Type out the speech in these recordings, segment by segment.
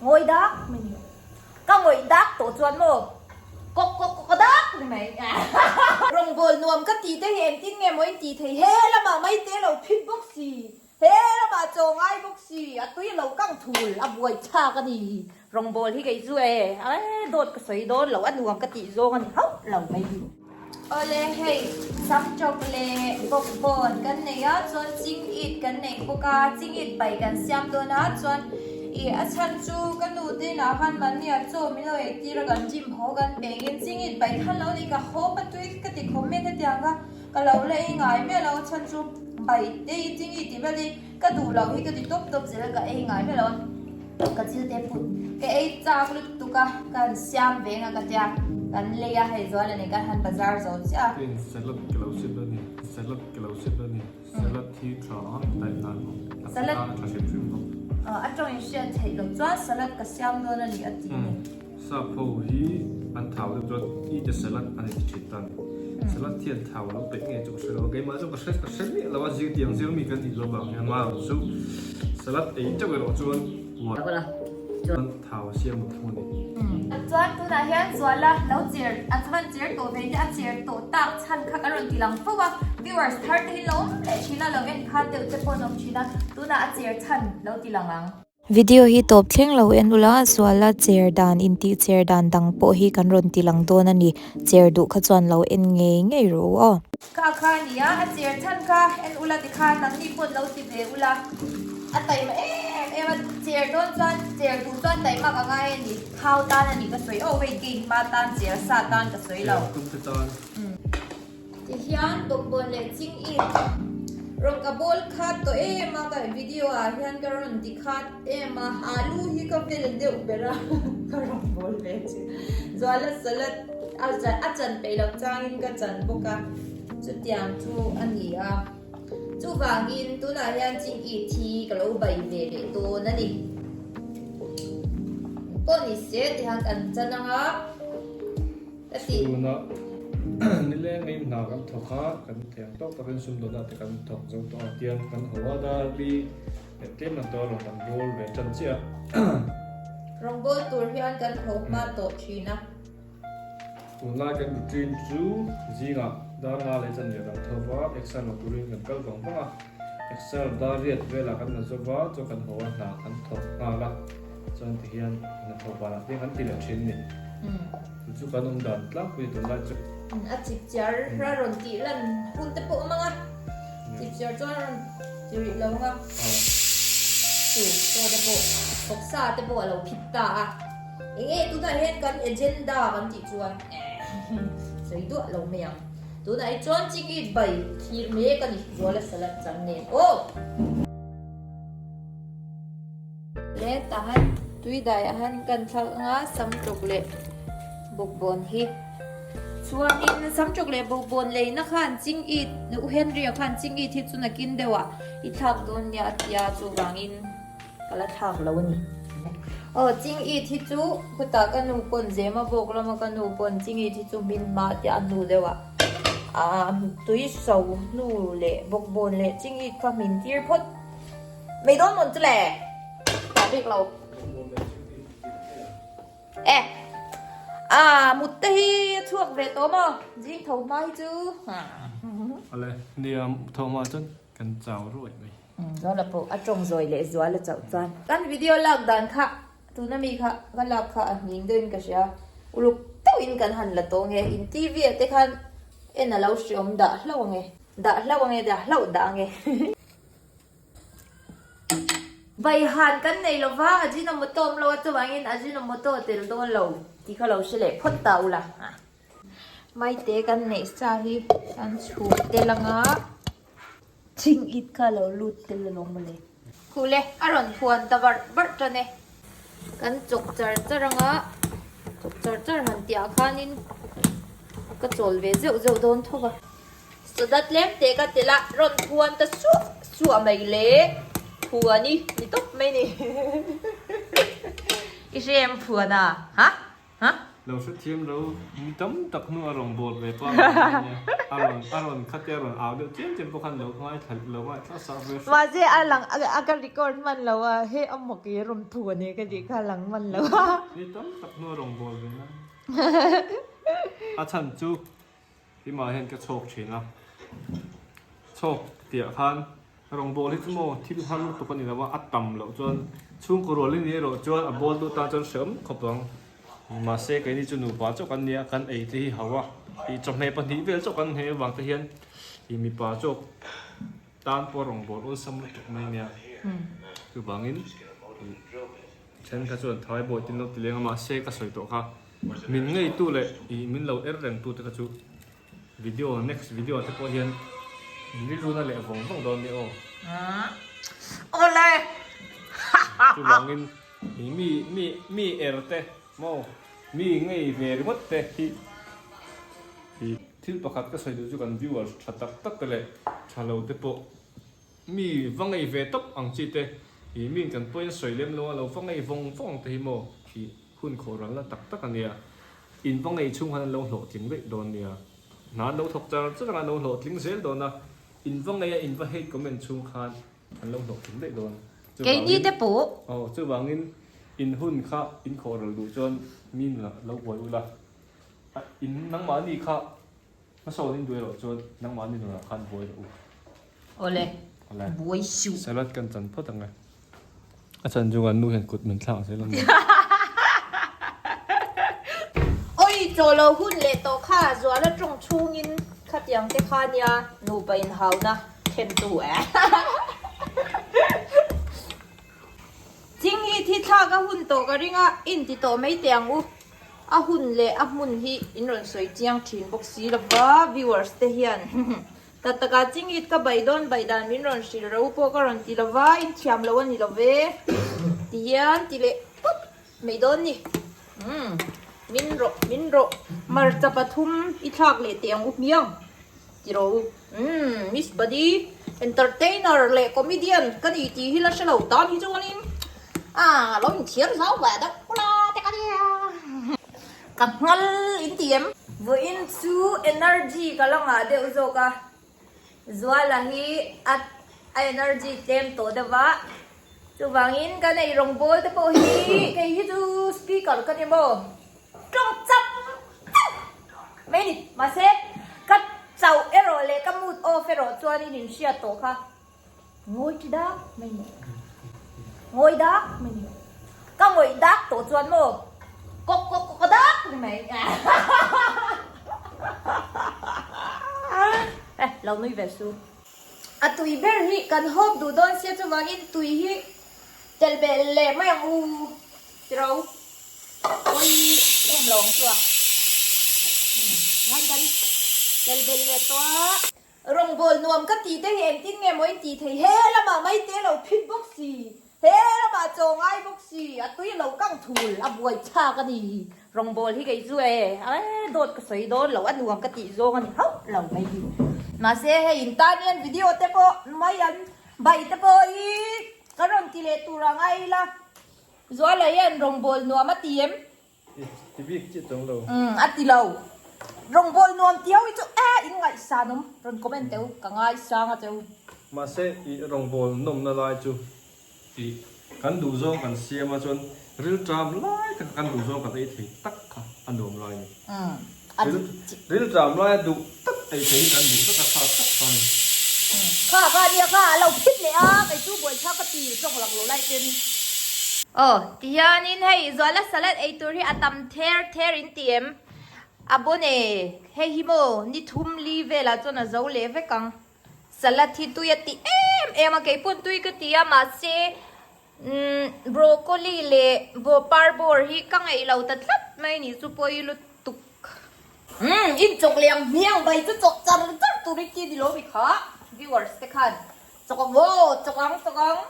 Ngawi dak mai ni. Ka ngawih dak tawh chuan maw kawk kawk kawk dak ni mai. Rawngbâwl nuam ka ti te hi engtin nge maw in tih thei he lamah mai te lo phit bawk si, he lamah chaw ngai bawk si, a tui lo kang thul a buai chak a ni. Rawngbâwl hi kei chu e, dawt ka sawi dawn lo, a nuam ka tih zawng a ni hauh lo mai hi. Awle hei samchawk leh bawkbawn kan nei a chuan chingit kan nei bawk a chingit bai kan siam dawn a chuan ih a chhan chu ka nu te inah khan mahni ah chaw min lo ei tir a kan gym haw kan peng in chingit bai khan lo ni ka haw patui ka ti khawp mai hetiang kha ka lo la ei ngai miah lo a chhan chu bai te hi chingit tih vel hi Ka duh loh hi ka ti tawp tawp zel a, ka ei ngai miah lo a, ka chil te phut ka ei chak lutuk a, ka han siam ve anga ka tia, kan lei a hei zual a ni kan han bazar zo chiah a. Heng salad ka lo siam dawn a ni, salad ka lo siam dawn a ni, salad hi tha a daih dan bawk, a Salad tan a tha hrim hrim bawk. A tawng in hriat theih loh chuan salad ka siam dawn a ni a ti ni. Sap ho hi an thau deuh chuan eat a salad an inti thin ta a ni. Salad hi an thau lo peih nge chu ka hre lo a, keimah chu ka hre ka hre miah lo a, zir tiang zir mi kan nih loh vang hian mah erawh chu salad ei teuh erawh chuan uar chuan thau a siam lo thung a ni. Chuan tunah hian Zuala lo cher a chuan cher tawh ve te a cher tawh tak chhan kha kan rawn ti lang fo a, viewers thar te hi lo awm leh thin a, lo en khan deuh te pawh an awm thin a, tunah a cher chhan lo ti lang ang. Video hi tawp thleng lo en ula, Zuala chair dan intih chair dan dang pawh hi kan rawn ti lang dawn a ni. Chair duh kha chuan lo en ngei ngei rawh u aw. Kha kha a nia, a chair chhan kha en ula tikhan nangni pawh lo ti ve ula, a taima em em a, chair dawn chuan chair duh chuan taimak a ngai a ni, thau tan a ni ka sawi aw weight gain hma tan chair sa tan ka sawi lo. Chair tum te tan. Tihian bawkbawn leh ching it rawn ka bawl khat tawh em a, ka video ah hian ka rawn ti khat em a, alu hi ka vel deuh ber a ka rawn bawl ve chu Zuala salad a a chan peih loh changin ka chan bawk a, chutiang chu a ni a, chuvangin tunah hian ching it hi ka lo bai ve leh dawn a ni. Pawh ni se tihian kan chan ang a. Ka ti. Chhuna nileng ei hna kan thawk a, kan theng tawk takin sumdawnah te kan thawk zo tawh a, tiang kan haw a Darby leh tlem an tawh a rawn kan bawl ve tan chiah a. Rawngbâwl tur hian kan haw hma tawh thin a. Tunlai kan routine chu zingah dar nga leh chanve kan tho va, exer la turin kan kal vang vang a, exer dar riat velah kan la zo va, chuan kan haw a hna kan thawk nghal a. Chuan ti hian hnathawh banah te kan ti leh thin ni. Chu chu kan awm dan tlangpui a tunlai chu. A chip chiar a rawn tih lan hun te pawh a mang a. Chip chiar chuan a rawn ti rih lo ang a. Chu chaw te pawh vawksa te pawh a lo phit ta a. Eng nge tunah hian kan agenda kan tih chuan sawi duah lo mai ang. Tunah hi chuan chingit bai thlir mek a ni. Zuala salad chang nen aw. Le tahan tui daiah han kan thlak anga samtawk leh bawkbawn hi chuanin samtawk leh bawkbawn leina khan ching it u Henry-a khan ching it hi chu nakin deuhah i thlak dawn nia a tia chuvangin ka la thlak lo a ni. Aw ching it hi chu khutah ka nu pawn zema bawk lama ka nu pawn ching it hi chu hmin hma tia a hnu deuhah ah tui so hnu leh bawkbawn leh ching it kha hmin tir phawt. Mei dawn mawn chu le tah bik lo. E a mut te hi a chhuak ve tawh maw zing tho hma hi chu. Ale nia tho hma chuan kan chau ruai mai. Zuala pawh a tawng zawi leh zual a chauh chuan. Kan video lak dan kha tuna mi kha ka lak kha a hning deuhin ka hria uluk deuhin kan han la tawh nge in TV ah te khan en a lo hreawm dah hlauh ange dah hlauh ange dah hlauh dah ange. Vaihan kan nei lo va, Ajinomoto awm lo a chuvangin Ajinomoto a tel dawn lo tih kha lo hre leh phawt ta ula. Maite kan neih sa hi kan chhum tel anga ching it kha lo lut tel alawm mawle. Khuh le, a rawn phuan ta varh varh tan e. Kan chawk char char anga chawk char char han tih ah khanin ka chawl ve zeuh zeuh dawn tho va. Soda tlem teh ka telh a, rawn phuan ta suah suah mai le, phuan i ni tawp mai ni. I hre em phuan a? Ha? Ha? Lo hrethiam lo mi tam tak hnu a rawn bawl ve pah mai a nia. A rawn a rawn khatia a rawn au deuh chiam chiam pawh khan lo ngaithla lo ngaithla sak ve hret. Mahse a lang a ka record hman lo a, he a mawk i rawn phu a ni ka tih kha a lang hman lo a. Mi tam tak hnu a rawn bawl ve na. A chhan chu Hlimah hian ka chhawk thin a, chhawk tihah khan rawngbawl hi chu maw thil har lutuk a ni lo a, a tam loh chuan chhungkaw rual i nih erawh chuan a bawl duh tan chuan hreawm khawp ang. Mahse keini chu nupa chauh kan nia, kan ei te hi hau a, ih chawhmeh pahnih vel chauh kan heh avang te hian ih mipa chawk tan pawh rawngbawl awlsam lutuk mai nia. Chuvangin ih thenkhat chuan thai bawi tin lo ti leng a, mahse ka sawi tawh kha. Min ngeitu leh ih min lo er rengtu te kha chu video next video ah te pawh hian min rilru na leh vawng vawng dawn nia aw. Awle! Chuvangin ih mi mi mi er te maw mi ngei ve ringawt te hi ih thil pakhat ka sawi duh chu kan viewers tha tak tak te leh tha lo te pawh Mi va ngei ve tawp ang chi te, ih min kan pawhin sawi lem lo a, lo va ngei vawng vawng te hi maw ih hun khawh ralna tak tak a nia. In va ngei chhung khan an lo hlawhtling daih dawn nia. Hna an lo thawk char char a, an lo hlawhtling zel dawn a, in va ngei a in va hate comment chhung khan an lo hlawhtling daih dawn. Keini te pawh. Aw, chuvangin in hun kha in khawh ral duh chuan mi nunah lo buai ula, in nangmahni kha Hmasawn in duh erawh chuan nangmahni nunah khan buai rawh u. Awle, buai suh. Salad kan chan phawt ang e. A chan chu kan nu hian kut min thlak zel a ni. Oi, chaw lo hun leh tawh kha Zuala tawng chhungin khatiang te kha nia nupa inhauna thlen tu e. Ching hi thi thlak a hun tawh ka ring a, in ti tawh mai teh ang u. A hun leh a hmun hi in rawn sawi chiang thin bawk si lova viewers te hian tak taka chingit ka bai dawn bai dan min rawn hrilh ro pawh ka rawn ti lova in thiam lo a ni lo ve ti hian ti leh pawp mai dawn ni umm min rawh min rawh hmarcha pathum i thlak leh teh ang u hmiang ti rawh u umm miss body entertainer leh comedian ka ni tih hi la hre lo tan hi chuanin Ah, lo inthiar zau ve deuh ula te ka nia. Ka nghal in ti em? Vawiin chu energy ka la ngah deuh zawk a, Zuala hi a a energy tlem tawh deuh va, chuvangin kan ei rawngbawl te pawh hi kei hi chu speaker ka ni maw, tawng chap chap mai ni, mahse ka chauh erawh leh ka mood off erawh chuanin inhriat tawh kha. Ngawi chi dak mai ni. Ngawi dak mai ni. Ka ngawih dak tawh chuan maw kawk kawk kawk dak ni mai. Eh, lo nui ve su. A tui ber hi kan hawp duh dawn sia chuvangin tui hi telh belh leh mai ang u tiro. Oi em lo ang chu a. Ngai kan telh belh leh tawh a. Rawngbawl nuam ka tih te hi engtin nge maw in tih thei? He lamah mai te lo phit bawk si, he lamah chaw ngai bawk si, a tui lo kang thul, a buai chak a ni. Rawngbawl hi kei chu e, e dawt ka sawi dawn lo, a nuam ka tih zawng a ni hauh lo mai hi. Mahse hei in tan hian video te pawh mai an bai te pawh hi ka rawn ti leh tur ang a ila, Zuala hian rawngbawl nuam a ti em? Ti bik chiah chuang lo. Umm a ti lo. Rawngbawl nuam ti ho hi chu e in ngaihsan awm rawn comment teh u ka ngaisang a che u. Mahse i rawngbawl nawmna lai chu i kan duh zawng kan siam a chuan rilṭam lai taka kan duh zawng kan ei thei tak kha a nuam lai a ni. Umm a dik chiah. Rilṭam laia duh tak ei thei hi kan duh tak a kha tak kha a ni. Kha kha nia kha a lo phit leh a kei chu buaithlak ka ti tawng lak lo lai ten. Aw tihianin hei Zuala salad ei tur hi a tam ther ther in ti em? A bon e, hei hi maw ni thum li velah chuan a zo leh vek ang. Salad hi tui a ti em em a keipawn tui ka ti a mahse umm broccoli leh bawparbawr hi ka ngaih lo ta tlat mai ni chu pawi lutuk. Umm in chawk leh ang hmiang bai chu chawk char char tur i ti ni lo mi kha viewers te khan chawk ang aw chawk ang chawk ang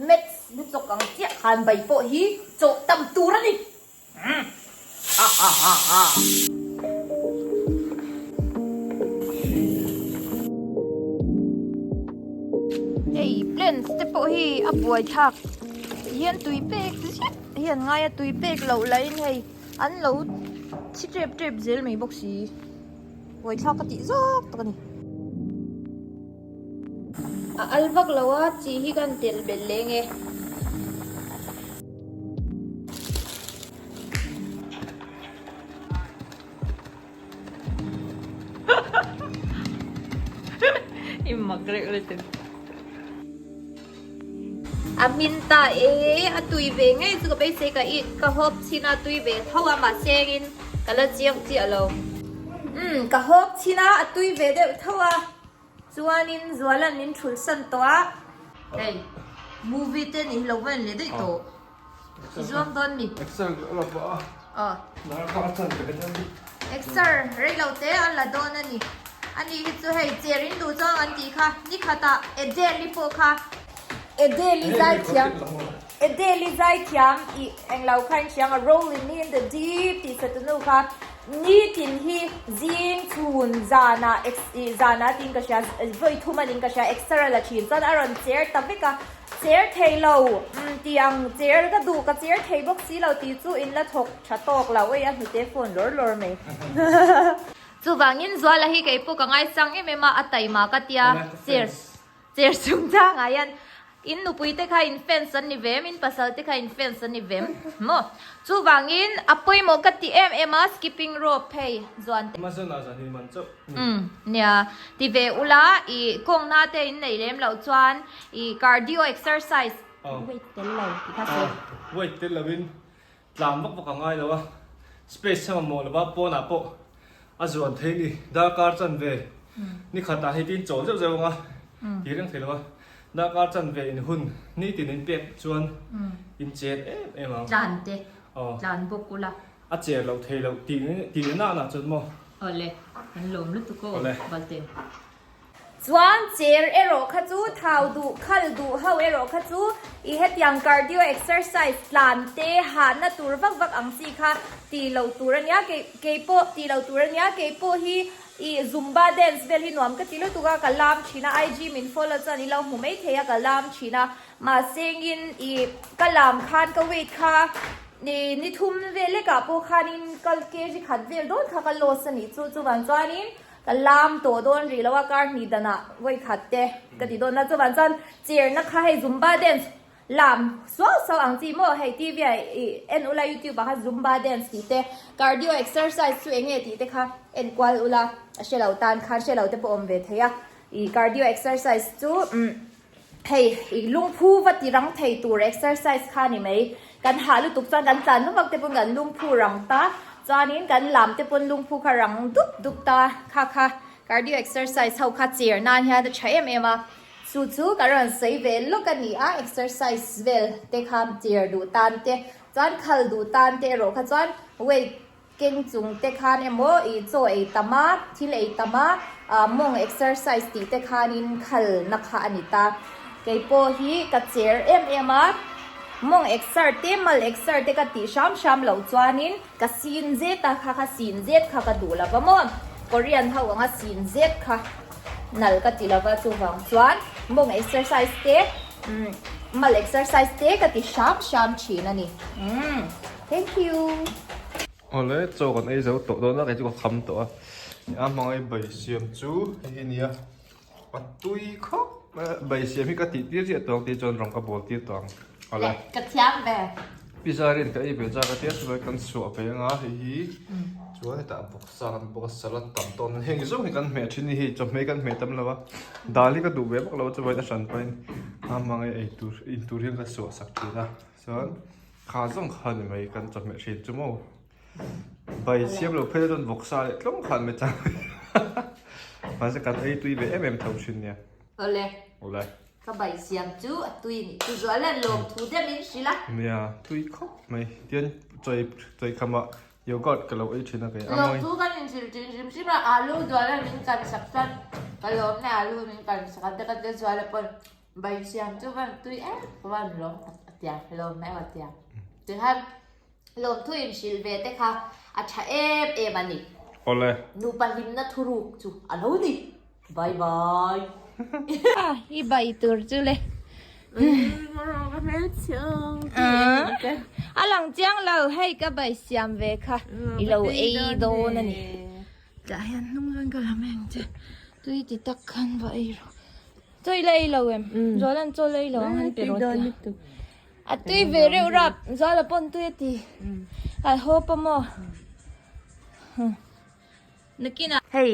maths ni chawk ang chiah khan bai pawh hi chawh tam tur a ni umm ha ha ha ha. Hei plants te pawh hi a buai thlak hian tui pek zet hian ngai a tui pek loh lahin hei. An lo thi tep tep zel mai bawk si. Buaithlak ka tih zawk tak a ni. A al vak lo a, chi hi kan tel belh leng e. I mak reuh lutuk. A hmin ta e, a tui ve ngei chu ka beisei ka i ka hawp chhin a tui ve tho a mahse engin ka la chiang chiah lo. Umm ka hawp chhin a, a tui ve deuh tho a, chuanin Zuala'n min thulh san tawh a. Hei movie te nih hi lo va en leh daih tawh. I zuam dawn mi? Exer ka la pah a. Aw. Darkar chan ka dawn ni. Exer rei lo te a la dawn a ni. Ani hi chu hei cher in duh chuang an tih kha nikhatah Adele-i pawh kha Adele-i zai thiam Adele-i zai thiam i englo kha in hriang a Rolling in the deep tih satunu kha nitin hi zing chhun zanah i zanah tiin ka hria vawi thum a niin ka hria exer a la thin chuan a rawn cher ta vek a. Cher thei lo, umm ti ang cher ka duh ka cher thei bawk si lo tih chu in la thawk tha tawk lo ei a hnute phone lawr lawr mai. Chuvangin Zuala hi kei pawh ka ngaisang em em a, a taima ka tia cher cher chungchang ah hian in nupui te kha in fans an ni vem, in pasal te kha in fans an ni vem maw. Chuvangin a pawimawh ka ti em em a skipping rope hei Zuan te. Amazon ah zan in man chauh. Umm nia, ti ve ula i kawngna te in neih lem loh chuan i cardio exercise weight tel lo tih kha sawi. Weight tel lovin tlan vak vak a ngai lo a, space a mamawh lova pawnah pawh a zuan thei ni, darkar chanve ni khatah hei tin chawl zeuh zeuh anga ti reng thei lo a, darkar chanve in hun nitin in pek chuan in cher em em ang. Tlan te, tlan bawk ula. A cher loh thei loh tih tih na na chuan maw? Awle, kan lawm lutuk aw Valte. Chuan cher erawh kha chu thau duh khal duh ho erawh kha chu i hetiang cardio exercise tlan te hahna tur vak vak ang chi kha tih loh tur ania kei kei pawh tih loh tur ania kei pawh hi i zumba dance vel hi nuam ka ti lutuk a ka lam thin a IG min follow chuan i lo hmu mai thei a ka lam thin a mahse engin i ka lam khan ka weight kha Ni ni thum vel lekah pawh khanin ka kg khat vel dawn kha ka loss a nih chu chuvang chuanin ka lam tawh dawn rih lo a kar hnih danah vawi khat te ka ti dawn a chuvang chuan chair na kha hei zumba dance lam suau suau ang chi maw hei tv ah ih en ula youtube ah khan zumba dance tih te cardio exercise chu eng nge tih te kha en kual ula a hre lo tan khan hre lo te pawh awm ve thei a ih cardio exercise chu umm. Hei, i lungphu va ti rang thei tur exercise kha ni mai. Kan hah lutuk chuan kan tlan vak vak te pawn kan lungphu rang ta, chuanin kan lam te pawn lungphu kha rang dup dup ta kha kha cardio exercise ho kha cher nan hian a tha em em a. Chu chu ka rawn sawi ve lawk a ni a, exercise vel te kha cher duh tan te, chuan khal duh tan te erawh kha chuan weight Keng chung te khan emaw i chaw ei tam a, thil ei tam a, mawng exercise tih te khanin khal na kha a ni ta. Kei pawh hi ka cher em em a, mawng exer te mal exer te ka tih hram hram loh chuanin ka sin zet a, kha kha sin zet kha ka duh lo va maw, Korean ho anga sin zet kha nal ka ti lo va, chuvang chuan mawng exercise te mal exercise te ka ti hram hram thin a ni. Thank you. Awle chaw kan ei zo tawh dawn a kei chu ka kham tawh a a hmangaih bai siam chu hei hi nia a tui khawp mai a bai siam hi ka tih tir chiah tawh ang tih chuan rawng ka bawl tir tawh ang awle ka thiam ve pizza rin ka ei ve chak a tia chuai kan chhuah ve anga hei hi chuan hetah vawksa kan bawk a salad tam tawh a heng zawng hi kan hmeh thin hi chawhmeh kan hmeh tam lo a dal hi ka duh ve vak lo a chuai a hran pahin a hmangaih ei tur in tur hian ka suah sak thin a chuan. Kha zawng kha ni mai kan chawhmeh hrin chu maw. Bai siam lo phei chuan vawksa leh tlawng khan mai chang. Mahse kan ei tui ve em em tho thin nia. Awle. Awle. Ka bai siam chu a tui ni. Chu zual hian lawm thu deuh in hrilh a. Nia, tui khawp mai. Tian chawi chawi khamah yogurt ka lo ei thin a kei. Lawm thu kan inhrilh thin hrim hrim a, alu zual hian min kan sak chuan ka lawm nia alu min kan sak a te ka te zual a pawn. Bai siam chu van tui em van lawm a tia lawm mai a tia tihian lawmthu in hrilh ve te kha a tha em em a ni. Awle. Nupa hlimna thuruk chu a lo ni. Bye bye. I bai tur chu le. A lang chiang lo hei ka bai siam ve kha i lo ei dawn a ni. Tah hian hnung zawn ka la mai ang che tui ti tak khan va ei rawh. Chaw i la ei lo em? Zuala'n chaw la ei lo ang han pe rawh tia. A tui ve reuh rap Zuala pawn tui a ti. A haw pawh maw? Nakinah. Hei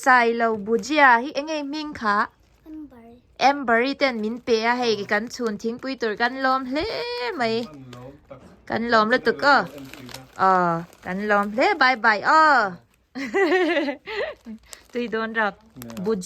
Sailo Bujia hi enge hming kha? Amber-i ten min pe a hei kan chhun thingpui tur kan lawm hle mai. Kan lawm lutuk aw. Aw kan lawm hle bye bye aw. Tui dawn rap. Bujia.